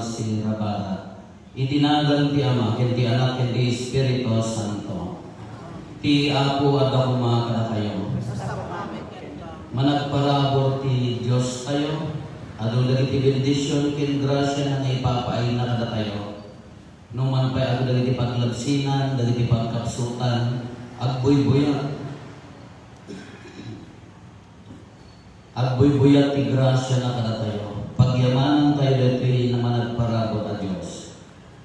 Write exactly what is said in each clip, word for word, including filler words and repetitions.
Sirabara. Iti nagan ti Ama, ken ti Anak, ken ti Espiritu Santo. Ti Apo adda koma kadakayo. Managparabur ti Diostayo, adu dagiti bendision ken grasia nga ipapaayna kadatayo. Numan pay adu dagiti paglabsinan, dagiti pagkapsutan, agbuybuya. Agbuybuyat ti grasiana kadatayo. Pagyamanantayo daytoy a managparabur a Dios.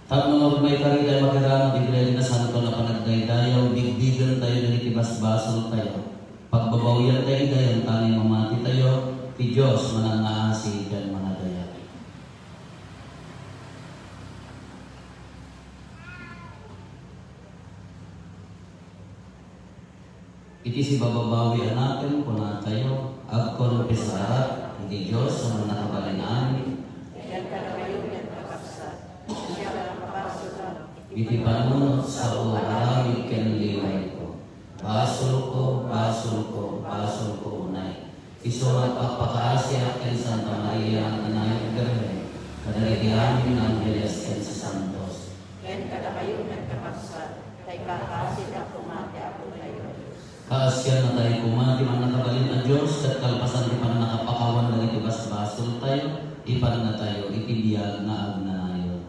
Tapno maikaritay makiraman iti daytoy a santo a panagdaydayaw, bigbigantayo dagiti basbasoltayo. Pagbabawiantayo ida, yantangay mamatitayo, ti Dios manangngaasi ken manadayag. Iti sibababawi a nakem, kunatayo, agkonfesarak iti Dios a Mannakabalin-amin. Ken kadakayo met, kakabsat, siak a nakabasolko iti panunot, sao, aramid ken liwayko. Basolko, basolko, basolko unay. Isu nga agpakpakaasiak ken Santa Maria nga Agnayon Birhen, kadagiti amin nga angheles ken sasantos. Ken kadakayo met, kakabsat, ta ipakaasidak koma ti Apotayo a Dios. Kaasiannatayo koma ti Mannakabalin a Dios, ket kalpasan ti pannakapakawan dagiti basbasoltayo, ipannatayo iti biag nga agnanayon.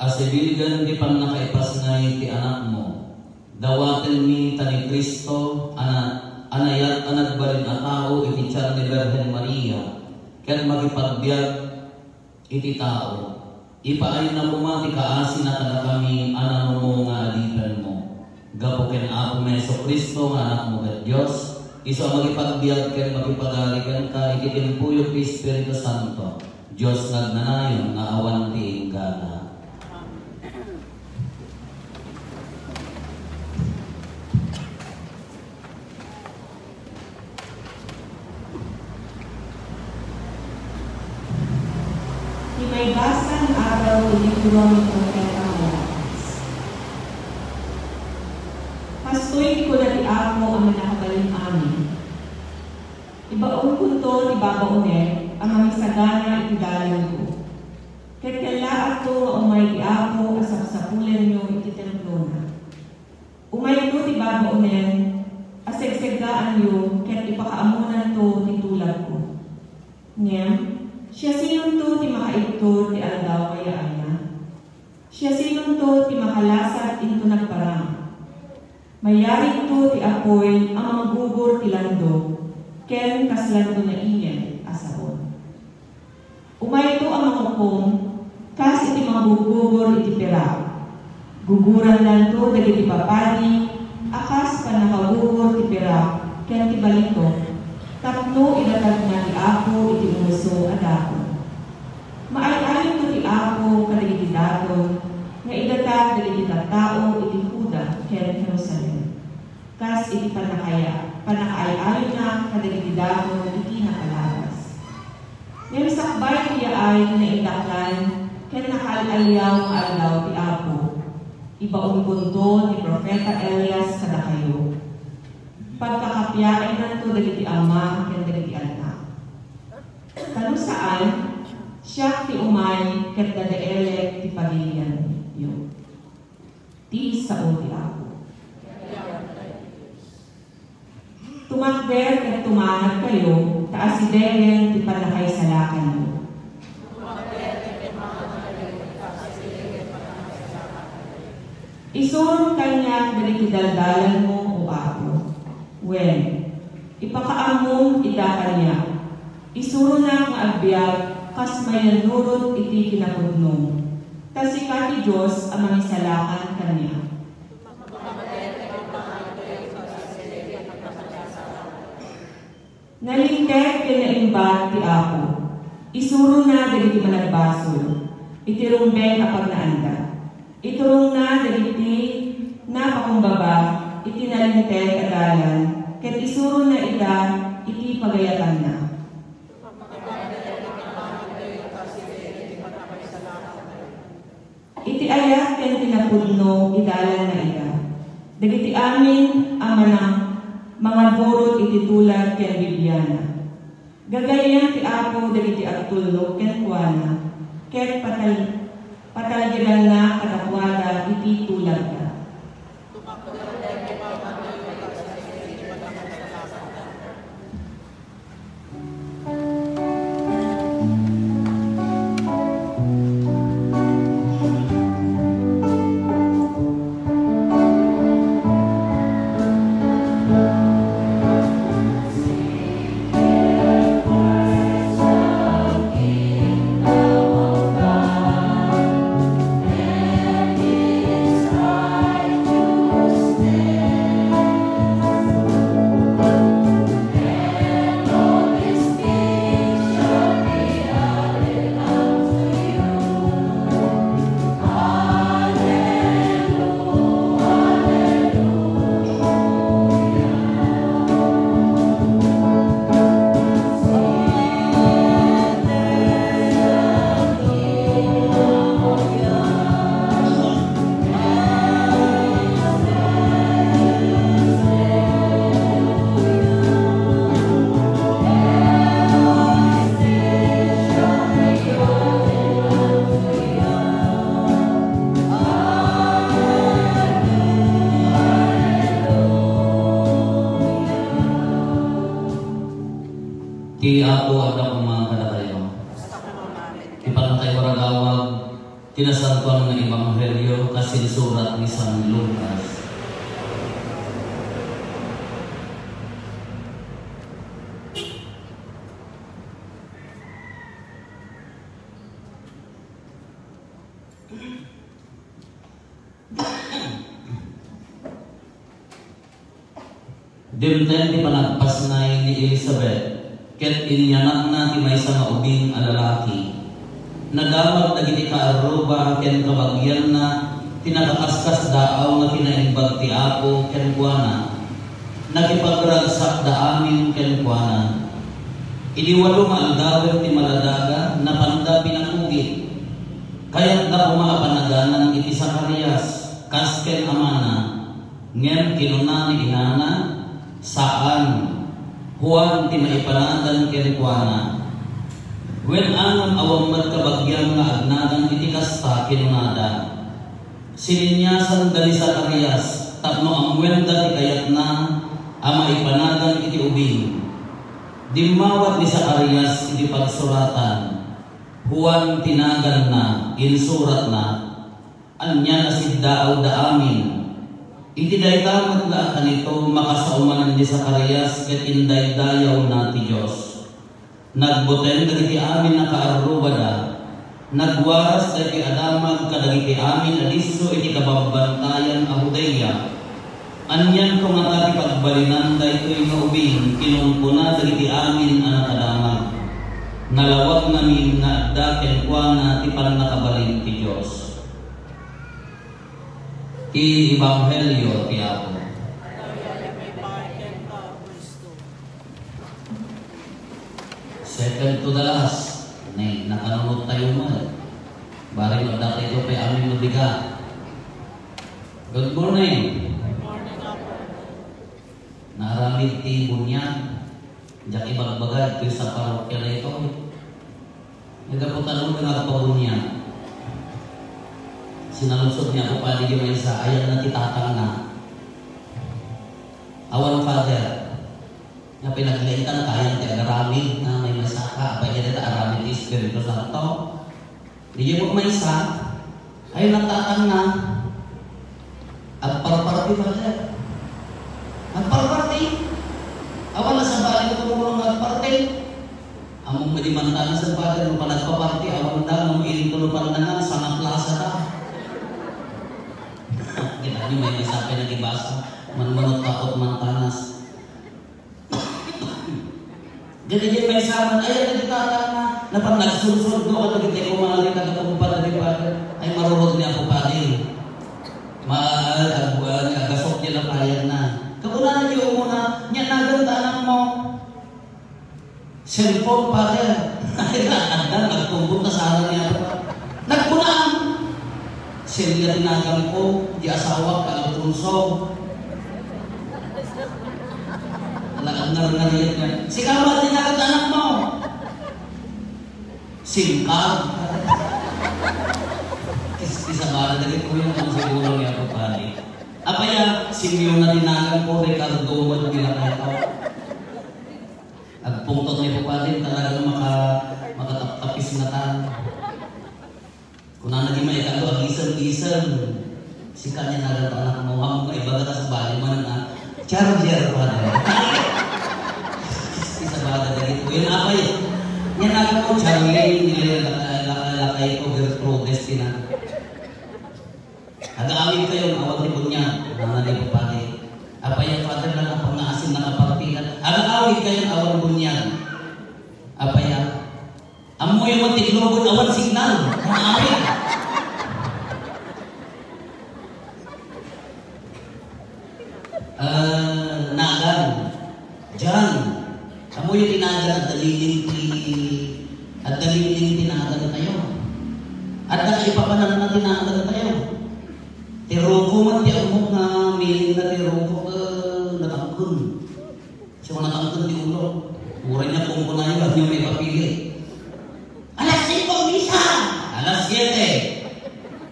Asidegen ti pannakaipasngay ti Anakmo. Dawatenmi ta ni Cristo a na-, a nayat a nagbalin a tao iti tiar ni Birhen Maria, ken makipagbiag iti tao. Ipaayna koma ti kaasina kadakami a nanumo nga adipenmo. Gapu ken Apomi Jesu-Cristo nga Anakmo ket Dios, isu a makipagbiag ken makipagari kenka iti tiempoyo ti Espiritu Santo, Dios nga agnanayon nga awan ti inggana. Ti maibasa nga aral ti libro ni Profeta Malakias. Kastoy ti kuna ti Apo a Mannakabalin-amin: Ibaonkonto ti babaonek a mangisagana iti dalanko, ket kellaakto nga umay ti Apo a sapsapulenyo iti templona. Umayto ti babaonen a segseggaanyo ket ipakaammonanto ti tulagko. Ngem siasinonto ti makaibtur ti aldaw nga yaayna? Siasinonto ti makalasat inton nagparang? Mayarigto ti apuy a manggugor ti lando ken kaslanto nailen a sabon. Umayto a mangukom kas iti manggugugor iti pirak. Gugurannanto dagiti papadi a kas pannakagugor ti pirak ken ti balitok, tapno idatagna ti Apo iti umuso a daton. Maay-ayonto ti Apo kadagiti daton nga idatag dagiti tattao iti Juda ken Jerusalem, kas iti pannakaya-, pannakaay-ayonna kadagiti daton iti napalabas. Ngem sakbay ti yaay ti naindaklan ken nakaal-aliaw nga aldaw ti Apo, ibaonkonto ni Profeta Elias kadakayo. Pagkakapiaennanto dagiti ama ken dagiti annak. Ta no saan, siak ti umay ket dadaelek ti pagilianyo. Ti sao ti Apo. Tumakder ket tumangadkayo ta asidegen ti pannakaisalakanyo. Isurom kaniak dagiti daldalanmo, O Apo. Wen, ipakaammom ida kaniak. Isuronak nga agbiag kas mayannurot iti kinapudnom, ta sika ti Dios a mangisalakan kaniak. Nalinteg ken naimbag ti Apo. Isurona dagiti managbasol iti rumbeng a pagnaanda. Iturongna dagiti napakumbaba iti nalinteg a dalan ket isurona ida iti pagayatanna. Iti ayat ken kinapudno, idalanna ida. Dagiti amin a manang-, mangannurot iti tulag ken bibiana. Gagayyem ti Apo dagiti agtulnog kenkuana, ket patal-, patalgedanna kadakuada iti tulagda. Nasantoan nga Ebanghelio kas insurat ni San Lucas. Dimteng ti panagpasnay ni Elisabet, ket inyanakna ti maysa nga ubing a lalaki. Nadamag dagiti kaarruba ken kabagianna ti nakaskasdaaw nga kinaimbag ti Apo kenkuana. Nakipagragsakda amin kenkuana. Idi walo nga aldawen ti maladaga, napanda pinakugit. Kayatda koma a panaganan iti Zacarias, kas ken amana. Ngem kinuna ni inana, "Saan, Juan ti maipanagan kenkuana." Wen amin awan met kabagiam nga agnagan iti kasta, kinunada. Sininyasan da ni Zacarias tapno ammoenda ti kayatna a maipanagan iti ubing. Dimmawat ni Zacarias iti pagsuratan, "Juan ti naganna," insuratna. Ania, nasiddaawda amin. Iti dayta met nga a kanito, makasao manen ni Zacarias ket indaydayawna ti Dios. Nagbuteng dagiti amin a kaarrubada. Nagwaras daytoy a damag kadagiti amin a disso iti kababbantayan a Judea. Anianto ngata ti pagbalinan daytoy nga ubing, kinunkuna dagiti amin a nakadamag. Nalawag ngamin nga adda kenkuana ti pannakabalin ti Dios. Ti Ebanghelio ti Apo. Second to the last. Nay, nakanunot tayo man. Bari no, dati ito kay amin mabigat. Good morning. Naaramid ti bunyag. Diak ibagbaga, itoy sa parokya na ito. Nagaputalo nga agpabunyag. Sinaludsod ni Apo Padi di maysa, ayanna ti tatangna. Awan, Father. Nga pinaglaitan, kayat ti agaramid, na may masaka, apay dita aramid ti Espiritu Santo. Diay met maysa, ay, natatangna. Agparparti, Father. Agparparti. Awan, nasabali ko tumulong nga agparti. Ammom met di mantanas, Father, no panagpaparti, awan da, no mailin ko no panangan, sanga plaza da. Kita niyo, may maysa pay nagibasa. Manmanot takot mantanas. Dagiti maysa met, ay, dagiti tatangna, napan nagsursurdo kadagiti kumare, kadagiti kumpadre, Father. Ay, marurod ni Apo Padi. Ma-, ag-, ag-, agasok ti lakayanna. Kakunana ti umuna, "Nia, naganna ti anakmo?" "Cellphone, Father." Adda, nagtumbok na sana ni Apo Padi. Nagkunaan. Celia ti naganko, ti asawak, Alfonso. Ala, ngarngariyat nga. "Sika met ti naganna ti anakmo?" "Singkag." Kis-, kisabana dagiti kuya, ang siguro ni Apo Padi. Apay a, Simeon na ti naganko, Ricardo met ni Raketo. Agpungtot ni Apo Padi, talagang maka-, makataptapis nga tan. Kunana di maikadua, "Agisem, gisem. Sika nia naganna ti anakmo, ammom nga ibaga ta sabali manen a charger, Father." Isabali dagiti. Wen apay, nia naganko, Charlene, ni laka-, laka-, lakayko, Gertrudes, ti na. "Agaawidkayon, awan ti bunyag," kunana ni Apo Padi. "Apay a, Father, la, napangaasin, nakaparti la." "Agaawidkayon, awan bunyag." "Apay a, ammoyo met ti Globo, awan signal." Naamin. Ah, nagan. Diyan. Ammoyo ti nagan, adda meaning ti, adda meaning ti nagan tayo. Adda kaipapananna ti nagan tayo. Ti ruko met ti ammok nga meaning na ti ruko, eh, natangken. Siya ko natangken ti ulo. Uray niya pungkunayo, at niyo may papili. "Alas singko misa!" "Alas siete."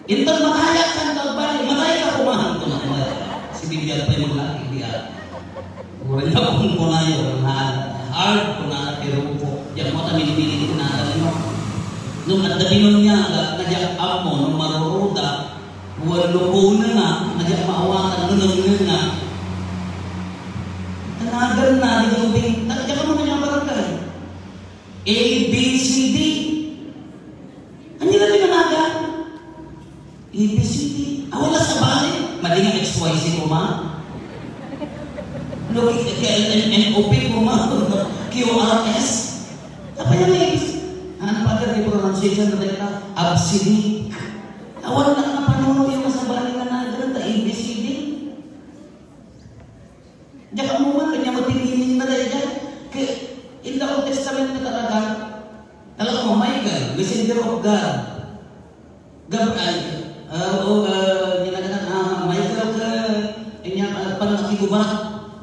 "Inton matayak, saan ka agbalik?" "Matay ka kumahan ko na kumahan." Si Bibi agpay maglaki, di ah. Uray niya pungkunayo, nga hard ko na tirupo. Diyan mo ta minimili ko na alam mo. Nung adda binunyaga, na diyak ammo, nung Wen lukonenna, nga diak maawatan, nengnengenna. Tanaganna, di ubing, ta-, diak ammo nga barangay. A, B, C, D. Ania la ti nanagan? A, B, C, D. Awan la sabali. Madi nga X Y Z koma. No, K L M N O P koma. Q R S. Apay nga A B C? Ang Father, di pronunciation na tayo ka. Absidik. Awan na napanuno yung masabali nga nanagan, ta A B C D. Diak ammo man, ania met ti meaning na daydiay. Kay, in the Old Testament na talaga, talaga mo, Michael, messenger of God. Gabriel, ah, o, ah, ginagana, ah, Michael ka, ania, ah, pannakigubat.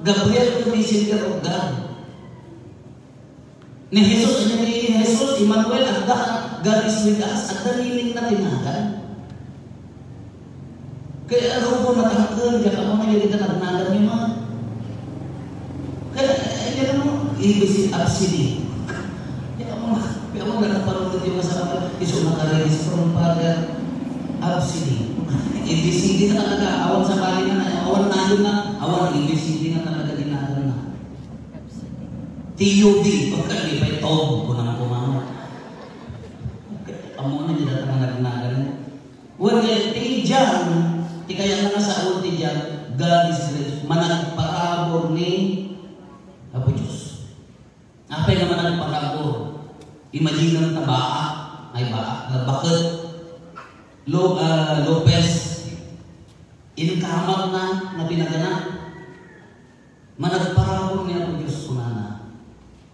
Gabriel ka, messenger of God. Ni Jesus, ania ni Jesus, Emmanuel, adda, God is with us, adda meaning na ti nagan. Kaya arubo na tahaken, diak ammo nga dagiti nagnagan ni man. Kaya, ay, diak ammo, ibisi absidi. Diak ammo, diak ammo, nagpanunod yung kasama, isu na ka-register ng Father, absidi. A B C D na talaga, awan sabali na, awan nagan na, awan A B C D na talaga dinagan na. T U B, pagka di pa'y tog, kunang kumama. Ammo na dida nga nagnagan. Wen, ti John, ti kayatna nga sao ti John, God is gracious. Managparabur ni Apo Dios. Apay nga managparabur? Imagine ta baa, ay baa, ah, baket. Lo-, ah, Lopez. Inkamatna nga pinagana. Managparabur ni Apo Dios, kunana.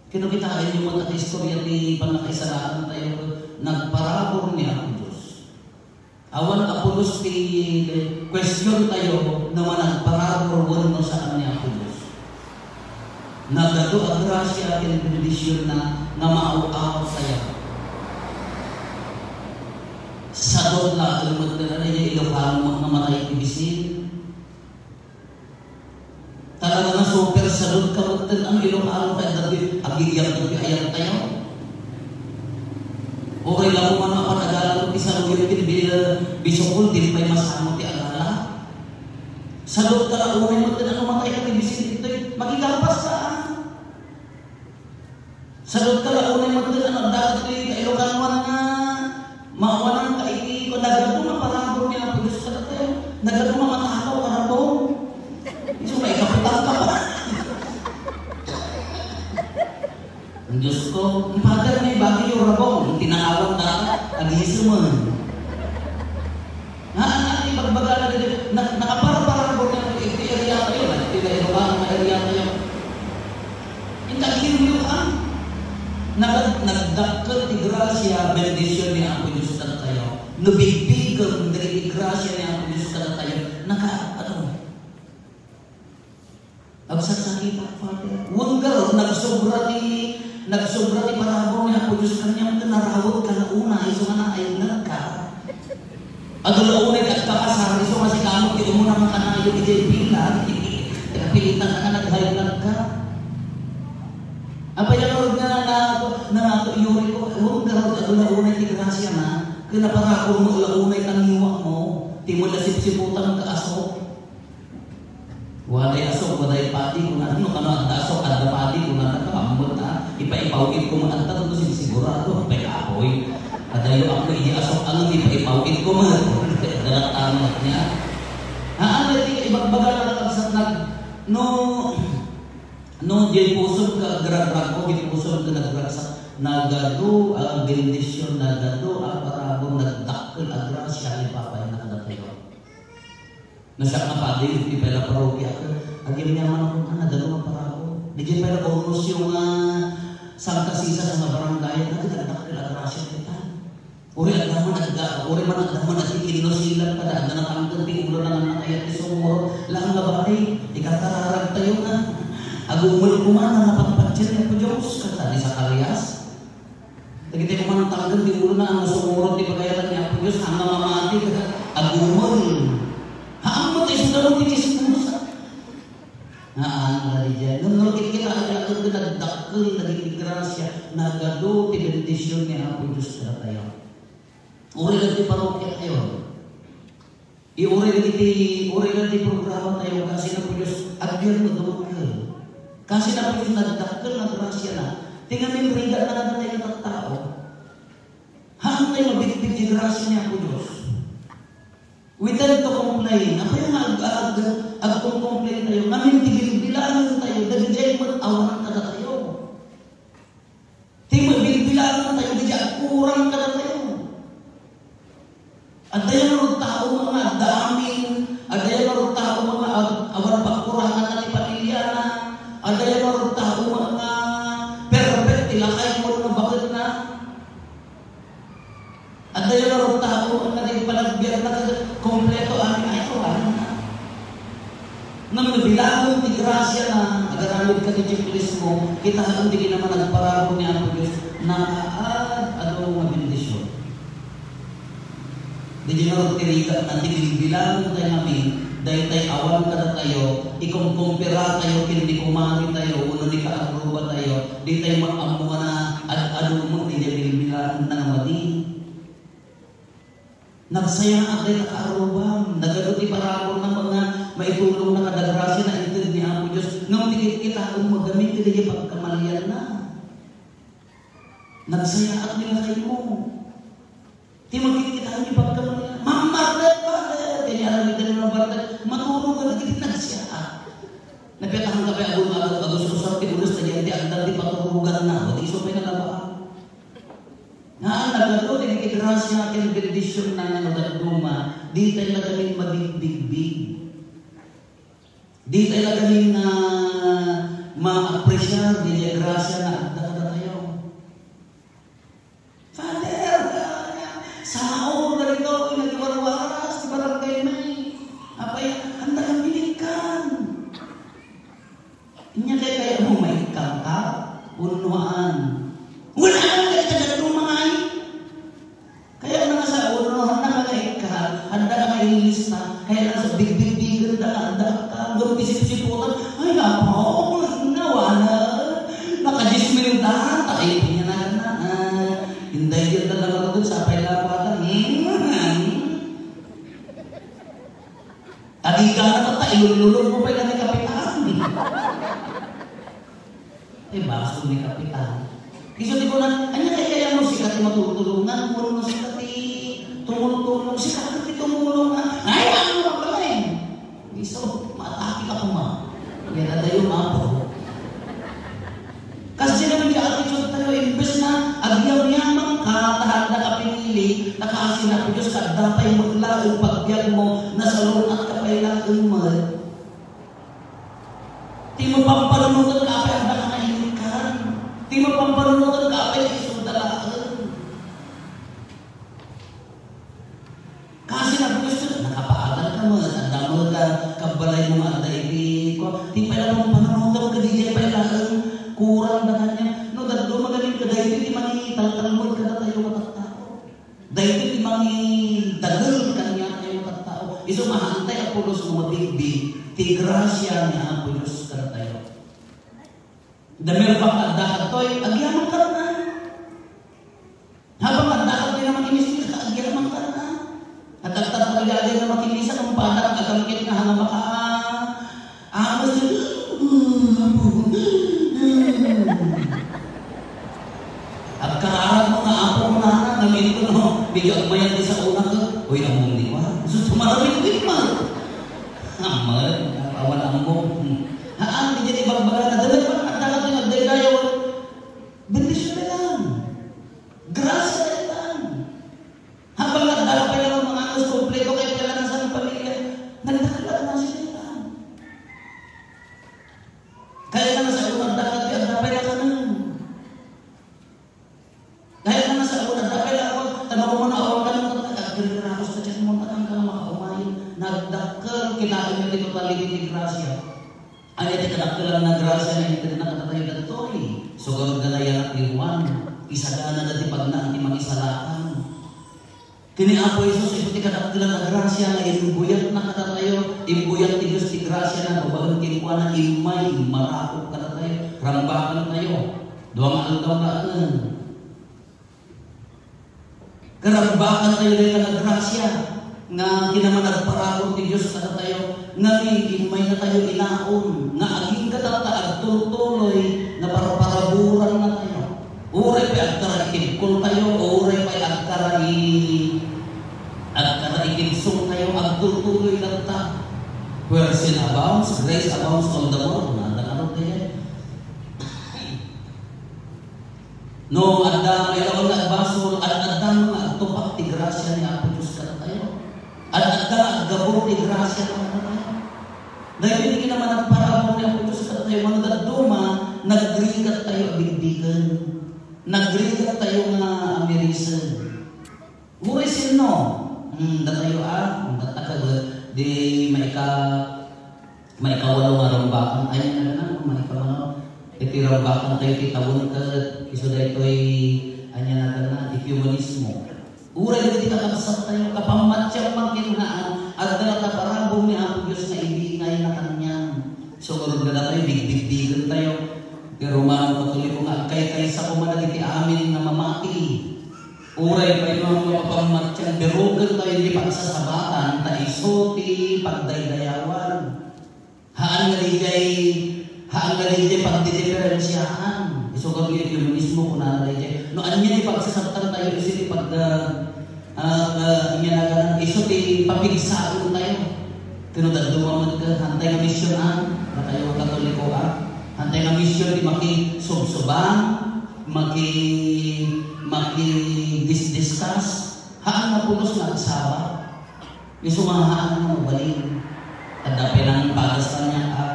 Kino kitaenyo met ti istorya ti pannakaisalakan tayo, nagparabur ni Apo Dios. Awan a pulos ti question tayo no managparabur wenno saan ni Apo Dios. Nagadu a grasia ken bendisionna nga maaw-aw tayo. Sadot laeng met ti Ilocano nga matay ti bisin. Talaga nga super salud ka met ti ano, Ilocano ka, dagiti agigiamto ti ayat tayo. Uray la mo man mapan-agalan ti saluyot ti bi-, bisukol, di pay masamo ti agala. Salud ka la unay met ti ano, matay ka ti bisin ditoy, makigapas ka, ah. Sadot ka la unay met ti ano, dagiti Ilocanoan nga maawanan ka iti, nagadu nga parabur ni Apo Dios kadatayo. Nagadu nga matakaw a rabong. Isu nga ikaputang ka pa. Ang Diyos ko, ang Father, may bagay yung rabong. Ang tinakawan ka, agiso mo. Nga, ang ating pagbaga na dito, na, nakaparapara ko na iti area tayo, na iti area tayo. Inta ginyo ka, nagad-, nagdakkel ti gracia, bendisyon ni Apo Dios kadatayo. Nabigbigen dagiti gracia ni Apo Dios kadatayo. Naka, ano, agsasakit, Father. Wen garud, nagsobra ti, nagsobra ti parabur ni Apo Dios kaniam, ken narawet ka la unay, isu nga naaylag ka. Adu la unay ti agpakasar, isu nga sika met ti umuna nga kanayon idiay bilang. Kapilitan ka nga nag-high blood ka. Apay a nga na, na, na, yuri ko, wen garud, adu la unay ti gracia na, ken naparabur mo la unay ti ngiwak mo, ti mo la sipsiputan ka asok. Waday asok, waday padi, kuna, no, kano adda asok, adda padi, kuna, nakaamot, ha? Ipaipaw-it ko man, adda, no, sig-, sigurado, apay kapoy. Adayo ako, idi asok, ano, ipaipaw-it ko man. Dalat tama niya. Haan, iti ibagbaga na lang sa nag-, no, no, diay pusod ka, gragrag ko, diay pusod ka, nagragsak, nagadu, ah, bendisyon, nagadu, ah, parabur, nagdakkel, ah, grasya, ni Papa, yung nakadatayo. Nasaknapadi, ti pay la parokya, agimyaman ako, ah, nagadu nga parabur. Di pay la bonus yung, ah, Santa Sisa sa nga barangay, nagdakdakkel a grasya kita. Uri adda man agda, uri man adda man agkikinnusilan kada adda natanggal ti ulo na nga nakayat ti sumuro. Laeng nga bari, ikakararag tayo nga. Agumul ko man nga napagpatyan ni Apo Dios, kata ni Zacarias. Dagiti kuman tanggal ti ulo na ang nasumurot ti pagayatan ni Apo Dios, ang mamamati, agumul. Haan mo ti isda mo ti chismosa. Haan, ala di dyan. Ngem no, kikita, agdakkel dagiti grasya, nagadu ti bendisyon ni Apo Dios kadatayo. Uri lang ti parokya tayo. Uray dagiti, uray dagiti programa tayo, kaasi na po Diyos, agyan mo dumakkel. Kaasi na po Diyos, nagdakkel nga grasya na. Ti ngamin, rigat na nga tayo nga tattao. Haan tayo mabigbig ti grasya ni Apo Diyos. We tend to complain. Apay nga ag-, ag-, agcomplain tayo? Ngamin ti bilbilaen tayo, dagiti met awan kadatayo. Ti mabilbilaen tayo, dagiti agkurang kadatayo. Adda yan nga tao nga adda amin, adda yan nga tao nga ad-, awan pagkurangan ti pamiliana, adda yan nga tao nga perfect ti lakay wenno baketna. Adda yan nga tao nga di panagbiag na kompleto amin ay awan. Ngem no bilangen ti grasya na agaramid ka ti checklist mo, kitaem ti kinamnama nga agparabur ni Apo Dios, nakaad-adu nga bendision. Di di nga ti rigat na ti bilbilangen tayo ngamin, daytay awan kadatayo, ikomkompara tayo ken ni kumare tayo, wenno ni kaarruba tayo, di tayo maammo nga ad-adu met ti bilbilangen na nga madi. Nagsayaat dayta kaarrubam. Nagadu ti paraburna nga maitulongna kada grasya na inted ni Apo Dios. Ngem ti kitkitaem, magamit ti daydiay pagkamalianna. Nagsayaat ni lakaymo. Ti magkitkitaem ti pagkamalian. Mammarlet, barlet. Kaya alam ito naman, barlet. Maturogan na, dagiti nagsayaat. Napiatahan ka pay agun-, agun-, agusagusa ti ules, ta diay ti agdan ti paturoganna. O, di isu pay nalabaan. Nga, nagadu dagiti grasya ken bendisionna nga no dadduma, di tayo nagamin mabigbigbig. Di tayo nagamin nga ma-appreciar daydiay grasya nga adda kadatayo. Father, ah, sao dagitoy nga nagwarwaras ti barangay mi. Apay, anda kami nikkan? Ania kayatmo, maikkan ka? Wenno haan? Wen, haan nga ita dadduma ngay. Kayatna nga sao, wenno haan nga ikkan, anda ka nga ilista. Kayatna nga sao, bigbigbigenda nga anda ka. Ngem ti sipsiputan, ay, apo, nawana. Nakadisminta, ay, pinanagna. Ah, inday yun na naman, sapay na po ata. Hmm. Agigana tatta, ilululong mo pay ken ni Kapitan. Ay, basol ni Kapitan. Isu ti kuna, ania kay kayatmo, sika ti matutulongan, wenno sika ti tumultulong, sika ti tumulong, ah. Ay, ano ka pala eh? Isu, maatake ka koma. Kaya na tayo, mapo. Kasi naman di attitude tayo, imbes na agyamyaman ka, ta haan ka pinili, ta kaasi na po Diyos, ta adda pay met laeng pagbiag mo, nasalun-at ka pay laeng met. Ti mapampanunoten ka apay, adda ka nga inikkan. Ti mapampanunoten ka apay, isu da laeng. Kasi na po gusto, nakapaagal ka mo, adda mo ka, kabalay mo nga adda iti, ko, ti pala mong panunotang ka di pala, kurang na kanya. No, daddo magaling ka, dahil ti mangitaltalmod ka na tayo matattao. Dahil ti mangidagel kanya tayo matattao. Isu mahaantay a pulos mo mabigbi, ti grasya ni Apo Diyos ka na tayo. Damel pa adda katoy, agyaman ka na. Habang adda ka, di naman inisip ka, agyan naman ka na. At agtatralyado na makinisa kung paano ang agangkit na hanga maka-, ah, mas-, agkararag mo nga apo mo na, na, ngamit ko, no, medyo agmayan di sa una ko. Uy, among di ba? Gusto tumarawit ko, di ba? Amal, awan among. Haan, di dyan ibagbaga na, dala pa, agdagat yung agdaydayawan. Bendisyon na lang. Grasya na lang. Habang nagdala pa lang ang mga anos, kompleto kayo pala ng isang pamilya, nagdala na sila. Kaya na sa unang dapat, kaya dapat na ka na. Kaya na sa unang dapat na ako, tama ko muna, awan ka nang tatag, agkirikira ako sa tiyan mo, tatang ka makaumayin. Nagdakkel, kinain niya dito taligi ni Gracia. Ania ti kadakkelan nga grasya nga inted na kadatayo dagitoy? Sugarod nga nayanak ni Juan, isagana dagiti pagnaan ti mangisalakan. Ken ni Apo Jesus, isu ti kadakkelan nga grasya nga imbuyat na kadatayo, imbuyat ti Dios ti grasya na babaen kenkuana, immay, immarakop kadatayo, rambakan tayo. Dua nga aldaw na ken. Karambakan tayo dayta nga grasya. Nga kinamanagparabur ti Dios kadatayo, nga ni immay natayo inaon, nga agingga tatta agturtuloy, nga parparaburan natayo. Uray pay agkara ikibkol tayo, uray pay agkara i-, agkara ikibsong tayo, agturtuloy latta. Where sin abounds, grace abounds all the more. Nanda ka ron kaya? No, adda, may lawan nga agbasol, at adda nga agtupak ti gracia ni Apo Dios kadatayo. At adda nga aggapu ti gracia kadatayo. Dahil hindi naman nagparabot ni Apo Dios kadatayo, mano dadduma, nagrigat tayo bigbigen. Nagrigat tayo nga amirisen. Uray sinno? Hmm, datayo, ah, ang datayo, di maika-, maikawalo nga rambakan. Ay, ano na, maikawalo. Iti rambakan tayo, ti tawen ka, isu daytoy, anya na ka na, ekumenismo. Uray dagiti kakabsat tayo, kapamatian man kinhaan, adda nga parabur ni Apo Dios nga ibingay na kanian. So, ngarud nga datayo, bigbigbigen tayo. Ti Romano Katoliko nga agkaykaysa koma dagiti amin nga mamati. Uray pay no mapapamatian, biroken tayo iti pagsasabatan, ta isu ti pagdaydayawan. Haan nga dijay, haan nga dijay pagdidiferensiaan. Isukag nga ekumenismo, kunana dijay. No ania ti pagsasabtan tayo, isu ti pag-, ah, ah, ah, ania naganan, isu ti papigsaon tayo. Kano dadduma met ka, hantay nga mision, ah, datayo nga Katoliko, ah. Hantay nga mision ti makisubsuba, maki-, makidisdiscuss. Haan nga pulos nga agsaba. Isu nga haan nga mabalin. Adda pay nang pagas kaniak, ah.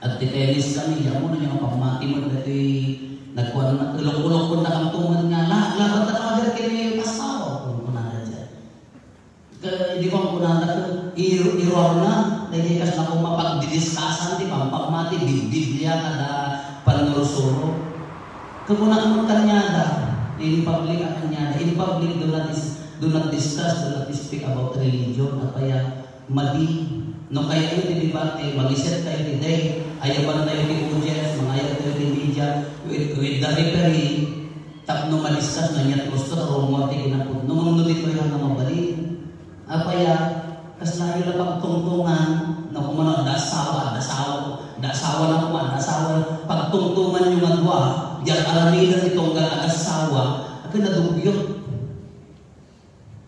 Agti-tennis kami, di ammo no ania nga pammati met daytoy nagkuan na, ulok-ulok ko na kang tuman nga, "La, laban ta kader ken ni Pastor," kunkunada diay. Ket idi kunkunada, iru-, iruarna, daydi kasla koma pagdidiskasan ti pampammati, Bib-, Biblia kada pannursuro. Ket kunak met kaniada, in public a kaniada, in public, do not dis-, do not discuss, do not speak about religion, apay a, madi. No kayatyo ti debate, mangiset kayo ti day, ayaban tayo ti audience, mangayab tayo ti media, with, with the referee, tapno madiscuss no ania ti gusto, rumor ti kinapudno, ngem no ditoy nga mabalin. Apay a, kaslayo la pagtungtungan, no, koma no adda asawa, adda asawa, adda asawa na koma, adda asawa, pagtungtunganyo nga dua, diak aramiden ti tunggal adda asawa, a ket nadugyot.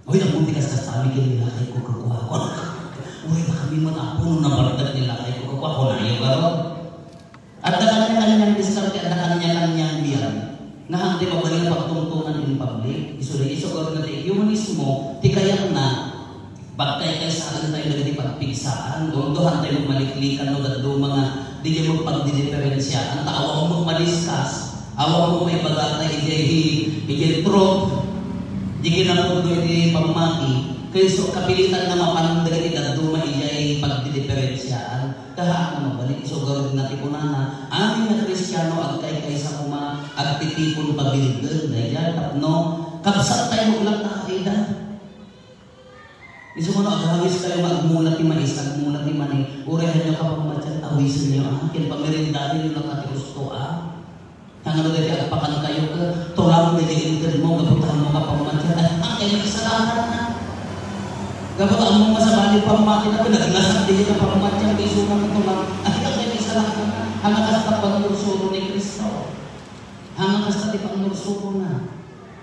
Oy, ammom ti kas-, kasta mi ken ni lakayko, kakua. Oy, kami met, Apo, no nabartek ni lakayko, kakua, kunayo garud. Adda kaniak-kaniak diskarte, adda kaniak-kaniak biag. Nga hangtay mabalin a pagtungtungan in public. Isu, isu, garud nga ti ekumenismo, ti kayatna, pagkaykaysaen tayo dagiti pagpigsaan. Dondo, hantay maliklikan no dadduma nga diay pagdidiferensiaan. Ta awan mo madiscuss. Awan mo maibaga ta idiay, idiay truth, di kinapudno iti pammati, kayso kapilitan nga mapan dagiti dadduma idiay pagdidiferensiaan. Kahaan nga mabalin, isu garud nga ti kunana, amin nga Kristiano, agkaykaysa koma, agtitipon pabilgen, daydiay tapno kabsat tayo met latta, ida. Isu nga no, agawis kayo nga agmula ti mais, agmula ti mani, uray haanyo kapammatian, awisenyo, ah, ken pamirindaenyo latta ti usto, ah. Tangalo daydi agpakan kayo, eh, tulang daydi inted mo, gapu ta ammo kapammatian, ay, ang kayo naisalakan na. Gapu ta ammo nga sabali pammati na, pinaglasag daydi kapammatian, kay isu nga tulang, ay, ang kayo naisalakan na. Ang kasta pagmursuro ni Cristo. Ang kasta ti pagmursuro na.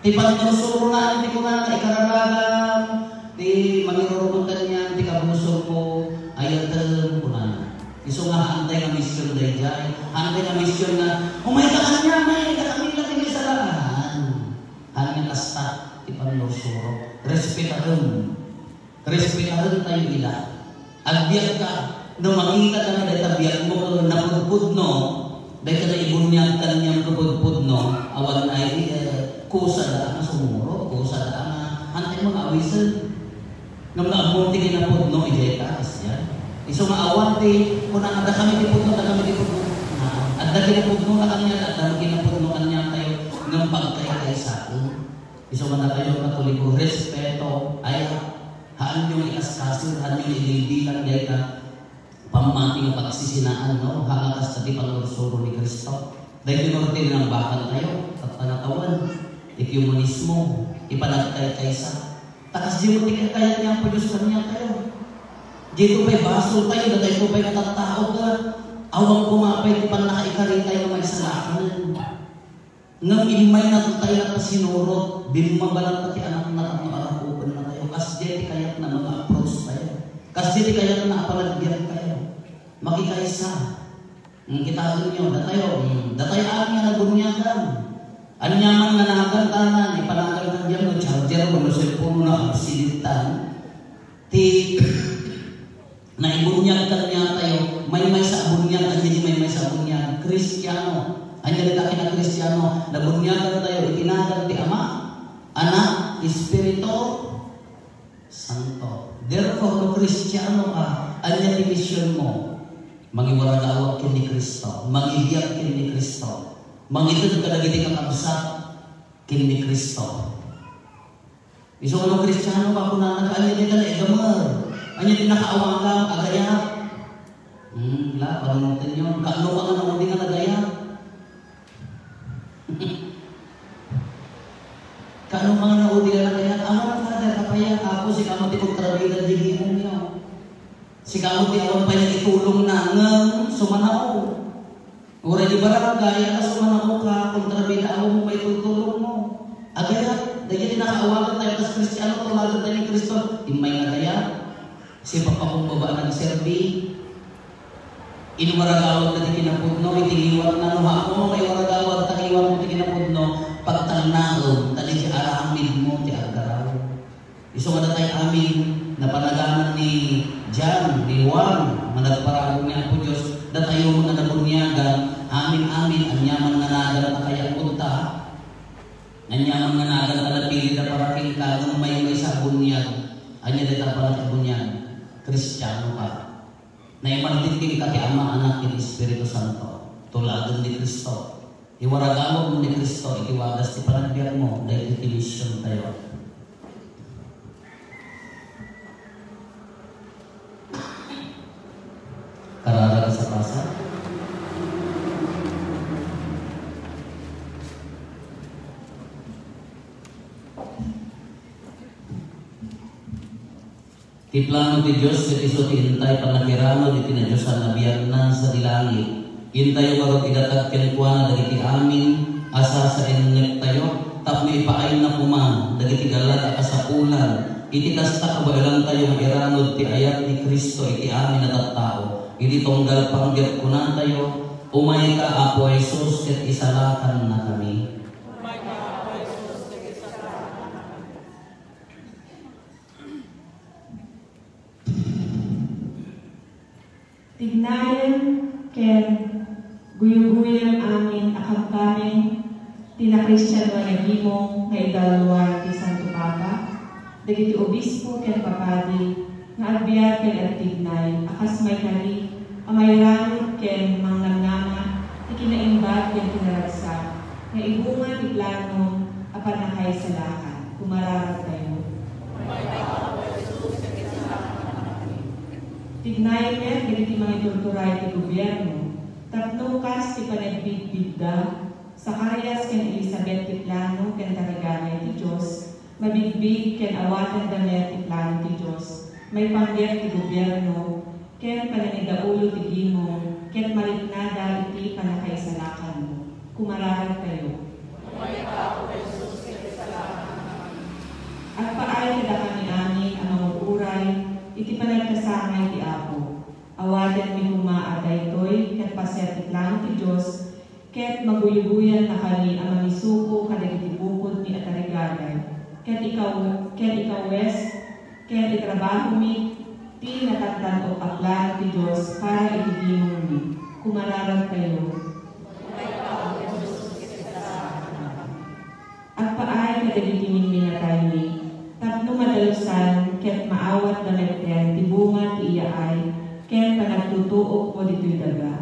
Ti pagnursuro na ti kunana, ikararagam, ti mangiruruman kanian, ti kabusor ko, ayatem, kunana. Isu nga, hantay nga mision daydiay. Hantay nga mision nga, "Umay ka kaniak, may, dakami la ti maisalakan." Haan nga kasta, ti pagnursuro. Respetarem. Respetaren tayo ida. Agbiag ka, no makita ka nga dayta biag mo ket napudpudno, dayta naibuniag kaniam ket pudpudno, awan ay, eh, kusa da nga sumuro, kusa da nga, antay mo nga awisen. Ngem nga ammom ti kinapudno, idiay taas yan. Isu nga awan ti, kuna nga, "Dakami ti pudno, dakami ti pudno." Ah, adda kinapudno na kanian, adda kinapudno kanian tayo, ngem pagkaykaysaen. Isu nga datayo nga Katoliko, respeto, ay, haanyo nga ikaskasen, haanyo nga ibilbilang dayta pammati nga pagsisinaan, no? Haan nga kasta ti pannursuro ni Cristo. Daytoy no ti linangbakan tayo, tatta nga tawen, ekumenismo, ti panagkaykaysa. Ta kasdiay met ti kayat ni Apo Dios kaniatayo. Daytoy pay basoltayo, datayto pay nga tattao, ket awan koma pay ti pannakaikaritayo nga maisalakanen. Ngem immaynatayo a pasinurot, bimmabalanta ti Anakna tapno arakupenna tayo. Kasdiay ti kayatna nga approach tayo. Kasdiay ti kayatna a panagbiagtayo. Makikaysa. Hmm, kitaenyo, datayo, hmm, datayo amin nga nabuniagan. Aniaman nga nagantanan, ipanagan kaniam no charger wenno cellphone no absidentan. Ti naibuniag kaniatayo, maymaysa a buniag, ania ti maymaysa a buniag? Kristiano. Ania dayta ket a Kristiano? Nabuniagantayo iti nagan ti Ama, Anak, Espiritu Santo. Therefore, no Kristiano ka, ania ti misionmo? Mangiwaragawag ken ni Cristo, mangibiag ken ni Cristo, mangited kadagiti kakabsat ken ni Cristo. Isu nga no Kristiano ka, kunana ka, ania dayta nga igamer? Ania ti nakaawagam? Agayat. Hmm, la, panunotenyo. Kaano ka nga naudi nga nagayat? Kaano ka nga naudi nga nagayat? Awan, Father, kapayak, Apo, sika met ti kontrabida ti gimongyo. Sika met ti awan pay nagitulongna, ngem sumanao. Uray di barangay, ala, sumanao ka, kontrabida, awan mo pay tultulongmo. Agayat, dagiti nakaawagtayo kas Kristiano, tulagentayo ni Cristo, immay nga agayat. Sipagpakumbaba a nagserbi. Inwaragawagna ti kinapudno iti ngiwatna. No haanmo nga iwaragawag ta ngiwatmo ti kinapudno, pagtalnaem ta daydi aramidmo ti agdaraw. Isu nga datay amin, napanaganan ni John, ni Juan, nga nagparagong ni Apo Dios, datayo nga nabuniagan, amin-amin, aniaman nga naganna kayat kunta, aniaman nga naganna napilida para kenka, ngem maymaysa a buniag, ania dayta a panagibuniag? Kristiano ka. Naimardit kenka ti Ama, Anak, ken Espiritu Santo. Tulagen ni Cristo. Iwaragawagmo ni Cristo iti wagas ti panagbiagmo, daytoy ti misiontayo. Kararag a pasapasa. Ti plano ti Dios ket isu ti intay pannakirano iti nadiosan a biagna sadi langit. Intayo ngarud idatag kenkuana dagiti amin a sasaennektayo tapno ipaayna koma dagiti galad a kasapulan iti kasta a baelantayo nga iranud ti ayat ni Cristo iti amin a tattao. Iti tunggal panggep kunatayo, "Umayka, Apo Jesus, ket isalakannakami." Tignaem ken guyoguyem amin a kamkameng ti nakristianoan a gimong nga idalluan ti Santo Papa, dagiti obispo ken papadi nga agbiag ken agtignay a kas maikari a mairanud ken mangnamnama ti kinaimbag ken kinaragsak nga ibunga ti plano a pannakaisalakan. Kumararagtayo. Tignayen met dagiti mangiturturay ti gobierno tapno kas ti panagbigbigda, Zacarias ken Elizabeth ti plano ken tarigagay ti Dios, mabigbig ken awatenda met ti plano ti Dios, maipanggep ti gobierno, ken panangidaulo ti gimong, ket mariknada iti pannakaisalakanmo. Kumararagtayo. Agpaay kadakami amin a mangur-uray iti panagkasangay ti Apo. Awatenmi koma a daytoy ket paset ti plano ti Dios, ket maguyoguyannakami a mangisuko kadagiti bukodmi a tarigagay, ket ikaw-, ket ikawes ken itrabahomi ti natantan-ok a plano ti Dios para iti gimongmi. Kumararagtayo. Agpaay kadagiti minminataymi tapno madalusan ket maawatda metten ti bunga ti iyaay ken panagtutuokmo ditoy daga.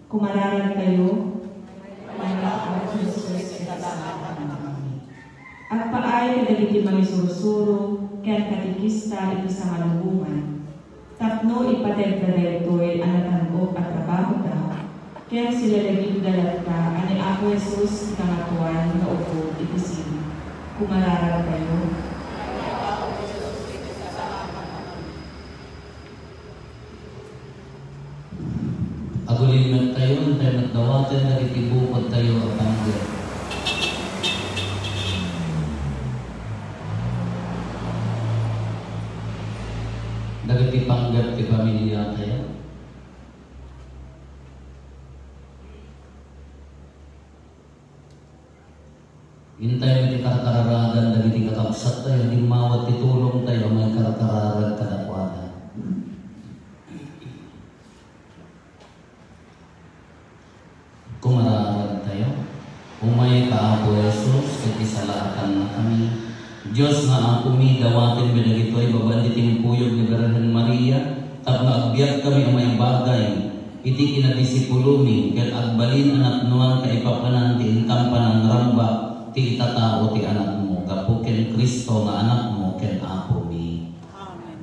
Kumararagtayo. Agpaay kadagiti mangisursuro ken katekista iti sangalubongan tapno ipateg daytoy a natan-ok a trabahoda ken silalagipda latta a ni Apo Jesus ti Kangatoan nga ubbog iti sili. Kumararagtayo. Met tayo, intay met dawaten dagiti bukodtayo a panggep. Dagiti panggep ti pamiliatayo. Intay met ti karkararagan dagiti kakabsattayo, ginmawat ti tulongtayo a maikarkararag kadakuada. Kumararagtayo. Umayka, Apo Jesus, ket isalaakannakami. Dios nga Apomi, dawatenmi dagitoy babaen ti timpuyog ni Birhen Maria, tapno agbiagkami a maibagay iti kinadisipulomi, ket agbalin a napnoan kaipapanan ti intan panangrambak ti itatao ti Anakmo, gapu ken Cristo nga Anakmo ken Apomi. Amen.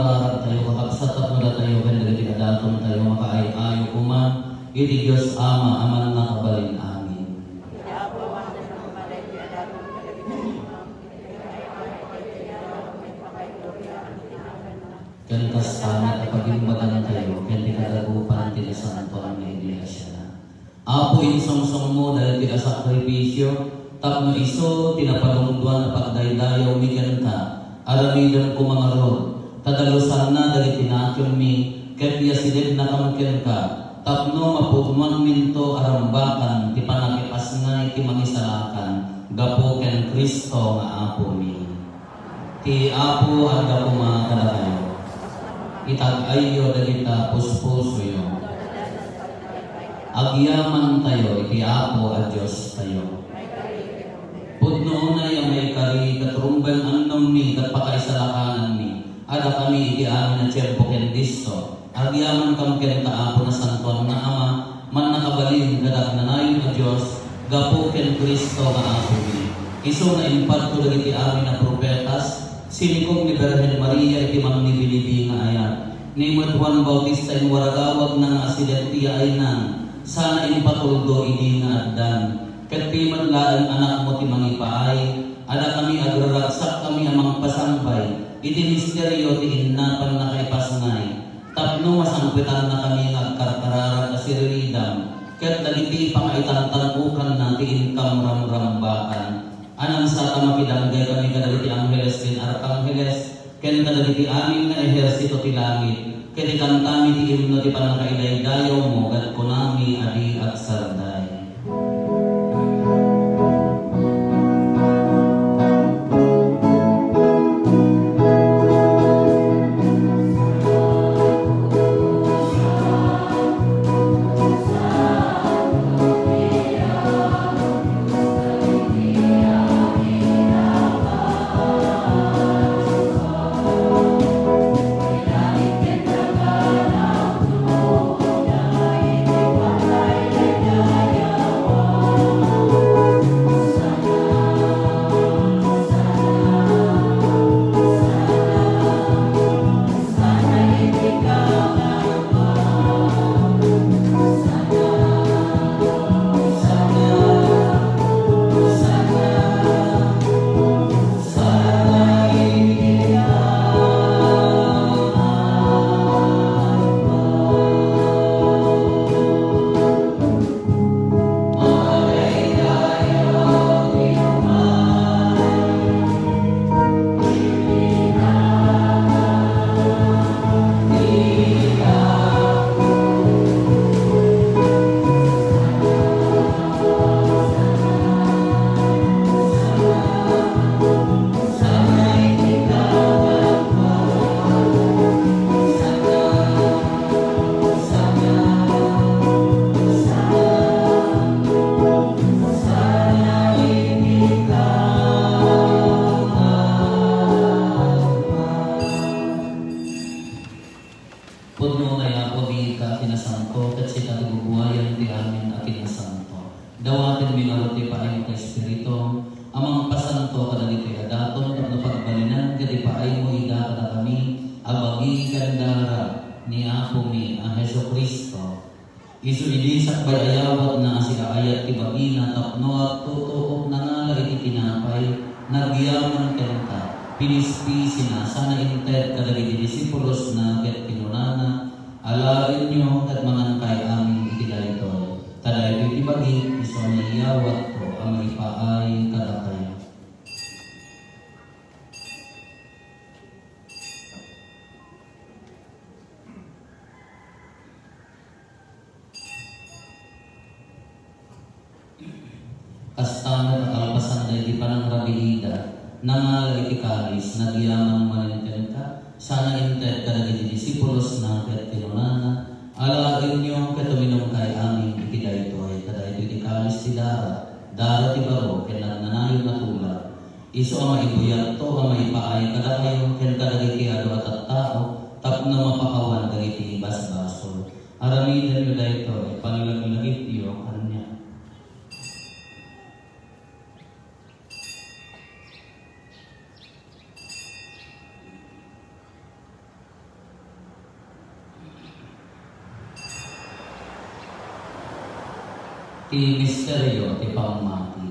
Tayo, kakabsat, tapno datayo ken dagiti adatontayo makaay-ayo koma iti Dios Ama a mannakabalin amin. Ken kasta met a pagimbagantayo ken ti kadagupan ti nasantoan nga iglesiana. Apo, insungsongmo daytoy a sakrifisio tapno isu ti napalungduan a pagdaydayawmi kenka. Aramidem koma ngarud, ta dalusanna dagiti nakemmi ket iasidegna kam kenka, tapno mapudnoanminto a rambakan ti pannakipasngay ti Mangisalakan gapu ken Cristo nga Apomi. Ti Apo adda koma kadakayo. Itag-ayyo dagita puspusoyo. Agyamantayo iti Apo a Diostayo. Pudno unay a maikari ket rumbeng annommi ket pakaisalakananmi a dakami iti amin a tiempo ken disso. Agyamankam kenka, Apo, Nasantoan nga Ama, mannakabalin ket agnanayon a Dios, gapu ken Cristo nga Apomi. Isu nga impatko dagiti amin a profetas, sinikom ni Birhen Maria iti mangnibilibi nga ayat. Ni met Juan Bautista inwaragawagna nga asideg ti yaaynan, sana impatuldo idi nga addan. Ket ti met laeng Anakmo ti mangipaay, a dakami agraragsakkami a mangpasambay iti misterio ti inna pannakaipasngay. Tapno masangpetannakami nga agkarkararag a siriridam ket dagiti pangaitantan-okanna ti inkam ramrambakan, a nangsat a makidanggaykami kadagiti angheles ken arkangheles ken kadagiti amin nga ehersito ti langit, ket ikantami ti imno ti pannakaidaydayawmo ket kunami a di agsarday. Pudno unay, Apo, dika a kinasanto, ket sika ti bubuayan ti amin a kinasanto. Dawatenmi ngarud ti paaymo nga Espiritu a mangpasanto kadagitoy a daton tapno pagbalinan ket ipaaymo ida kadakami a bagi ken dara ni Apomi a Jesu-Cristo. Isu idi sakbay a yawatna a siaayat ti bagina tapno agtutuok, nangala iti tinapay, nagyaman kenka, pinispisina, sana inted kadagiti disipulosna ket kinunana, "Alaenyo ket mangankay amin iti daytoy, ta daytoy ti bagik, isu a naiyawatko a maipaay kadakayo." Kasta met a kalpasan daydi panangrabiida, nangala iti kalis, nagyaman manen kenka, sana inted kadagiti disipulosna ket kinunana, "Alaenyo ket uminumkay amin iti daytoy, ta daytoy ti kalis ti dara, dara ti baro ken nagnanayon a tulag. Isu a maibuyatto a maipaay kadakayo ken kadagiti adu a tattao tapno mapakawan dagiti basbasol." Aramidenyo daytoy, panlaglagipyo kaniak. Ti misterio ti pammati.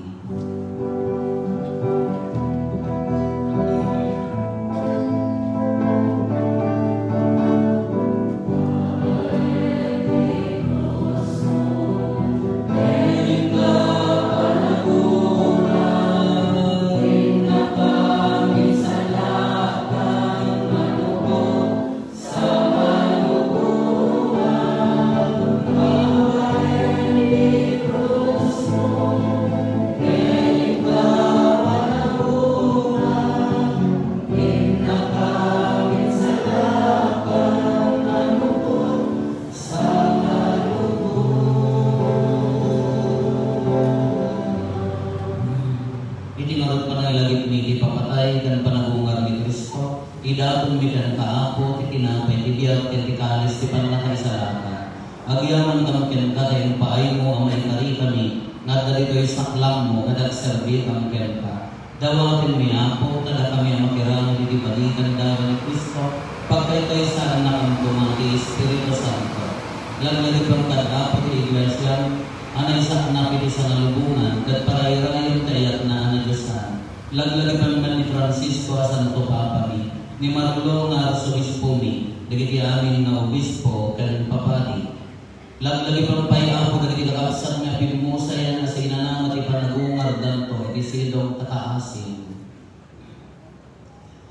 Iti ngarud, panaglagipmi iti ipapatay ken panagungar ni Cristo, idatonmi kenka, Apo, ti tinapay ti biag ken ti kalis ti pannakaisalakan. Agyamankam kenka ta impaaymo a maikarikami nga adda ditoy saklangmo ket agserbikam kenka. Dawatenmi, Apo, kadakami a makiranod iti balikan dara ni Cristo, pagkaykaysaan koma ti Espiritu Santo. Laglagipen kad, Apo, ti Iglesiam a naisaknap iti sangalubongan ket parayrayem ti ayatna a nadiosan. Laglagipen met ni Francisco a Santo Papami, ni Marlo nga Arsobispomi, dagiti amin nga obispo ken papadi. Laglagipen pay, Apo, dagiti kakabsatmi a pimmusayan a sinanama ti panagungardanto iti sidong ta kaasim.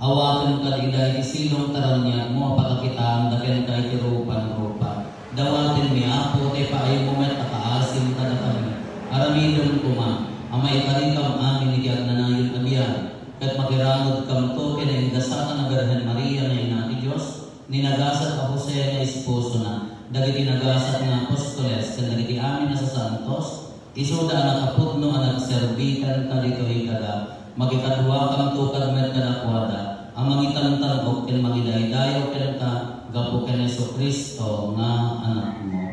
Awatem kad ida iti sidong ta raniagmo a pakakitaanda kenka iti rupan-rupa. Dawatenmi, Apo, ta ipaaymo met a kaasim kadakami. Aramidem koma a maikarikam amin iti agnanayon a biag, ket makiranodkamto ken naingasatan a Birhen Maria nga Ina ti Dios, ni nagasat a Jose nga esposona, dagiti nagasat nga apostoles, ken dagiti amin a sasantos, isuda a nakapudno a nagserbi kenka ditoy daga. Makikaduakamto kad met kadakuada a mangitantan-ok ken mangidaydayaw kenka gapu ken Jesu-Cristo nga Anakmo.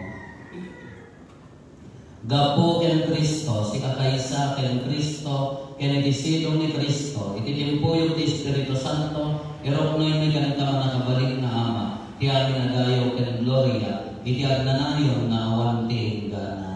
Gapu ken Cristo, sikakaysa ken Cristo, ken iti sidong ni Cristo, iti timpuyog ti Espiritu Santo, iruknoymi kenka, Mannakabalin nga Ama, ti amin a dayaw ken gloria, iti agnanayon nga awan ti inggana.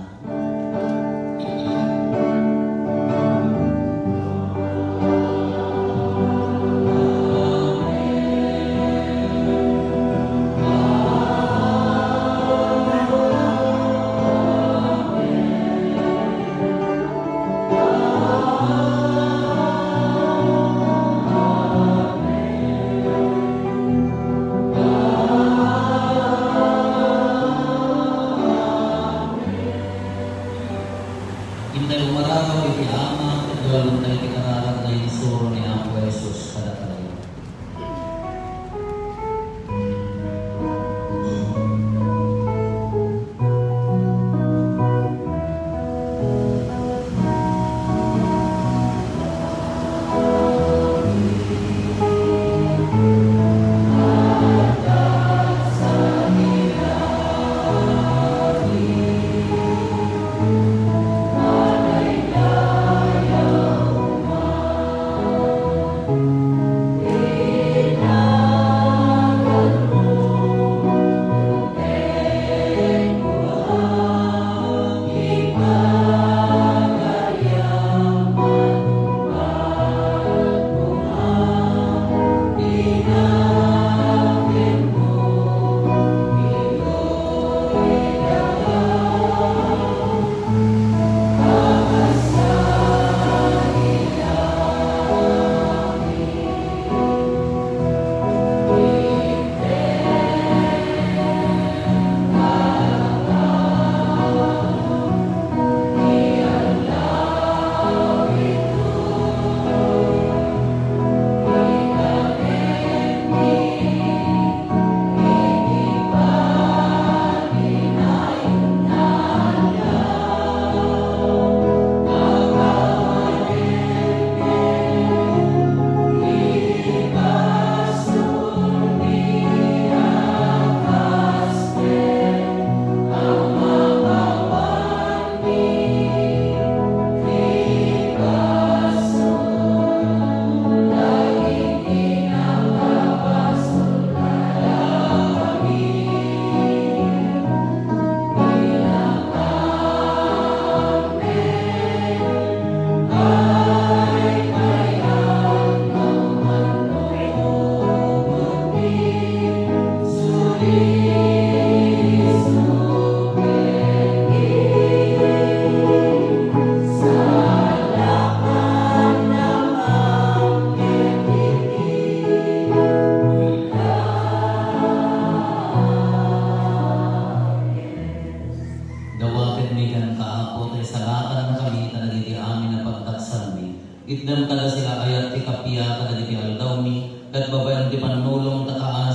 Intay umararaw iti Ama, ket dualuntayo ti kararag nga insuro ni Apo Jesus kadatayo.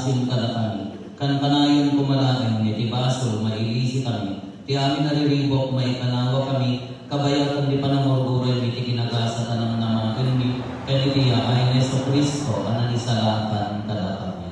asin kadakami. Kankanayon koma laeng iti basol, mailisikami. Ti amin a riribuk, maikanawakami, kabayatan ti panangurguroymi iti kinagasat a namnamaenmi, ken iti yaay ni Jesu-Cristo a naisalakan kadakami.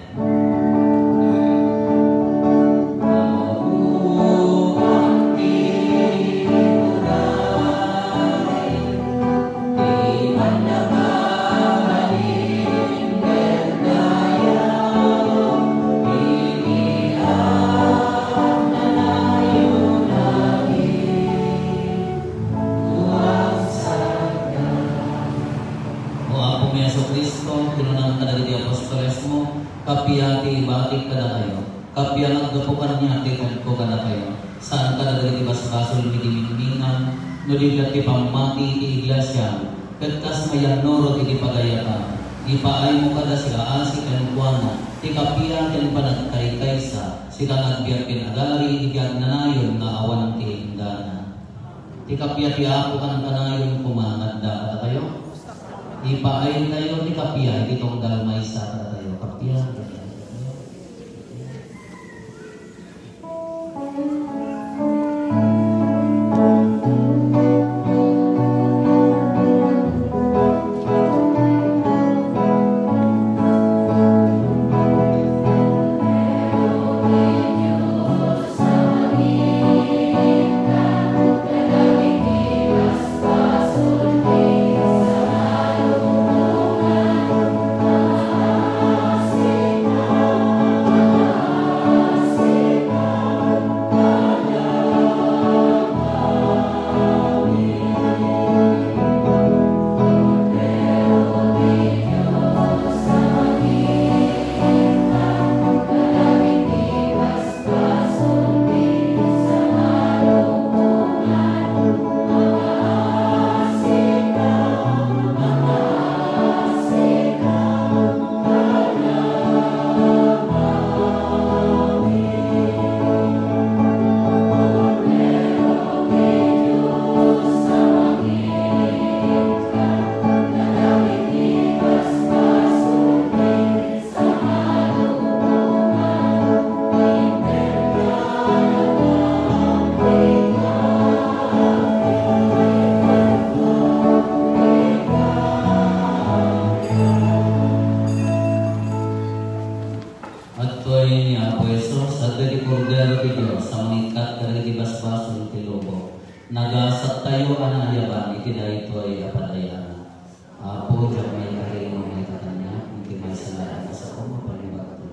O Apomi Jesu-Cristo, kinunam kadagiti apostolesmo, kappia ti ibatik kadakayo. Kappia nga aggapu kaniak ti itedko kadakayo. Saan kadagiti basbasolmi ti mingmingan, no di ket ti pammati iti iglesia, ket kas mayannurot iti pagayatam, ipaaymo kada siaasi kenkuana ti kappia ken panagkaykaysa, sika nga agbiag ken agari iti agnanayon nga awan ti inggana. Ti kappia ti Apo kankanayon koma nga adda kadatayo. Ipaaytayo ti kappia iti tunggal maysa kadatayo. Kappia. Adtoy ni Apo Jesus, adtoy ti Kordero ti Dios a mangikkat kadagiti basbasol ti lubong. Nagasattayo a naayaban iti daytoy a padayanan. Apo, diak maikari no maikatan niak, iti maysa laeng a saom a pannibagto.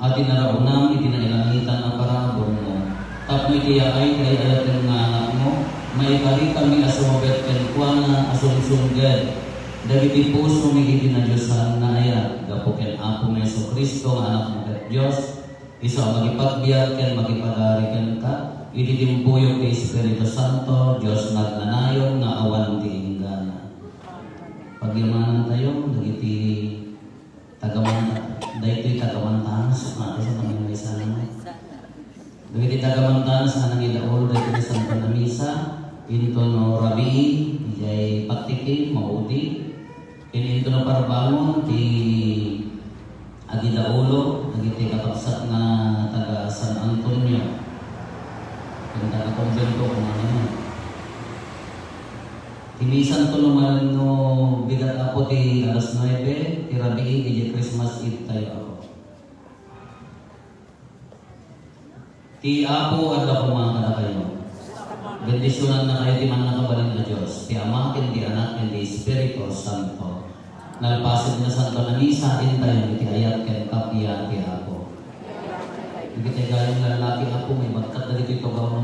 a ti naraonam iti nailangitan a paraburmo. Tapno iti yaay ti ay-ayaten nga Anakmo, maikaritami a sumabet kenkuana a sumsumged dagiti pusomi iti nadiosan nga ayat gapu ken Apomi Jesu-Cristo nga Anakmo ket Dios, isu a makipagbiag ken makipagari kenka iti timpuyog ti Espiritu Santo, Dios nga agnanayon nga awan ti inggana. Pagyamanantayo dagiti tagamanta-, daytoy tagamantanas, mati sa pagyamaysa naman. Dagiti tagamantanas nga nangidaul daytoy nga Santa Misa, intono rabii, idiay paktiki, maudi, ken intono parbangon ti agidaulo dagiti kakabsat nga taga San Antonio, ken taga kumbento, kung ano man. Ti misanto no manen no bigat, Apo, ti alas nuebe ti rabii, idiay Christmas Eve tayo, Apo. Ti Apo adda koma kadakayo. Bendisyonannakayo ti mannakabalin a Dios, ti Ama, ken ti Anak, ken ti Espiritu Santo. Nalpasen nga Santo a Misa, intayon iti ayat ken kappia ti Apo. Dagiti gayam nga lallaki, Apo, maibagkat dagiti tugaw no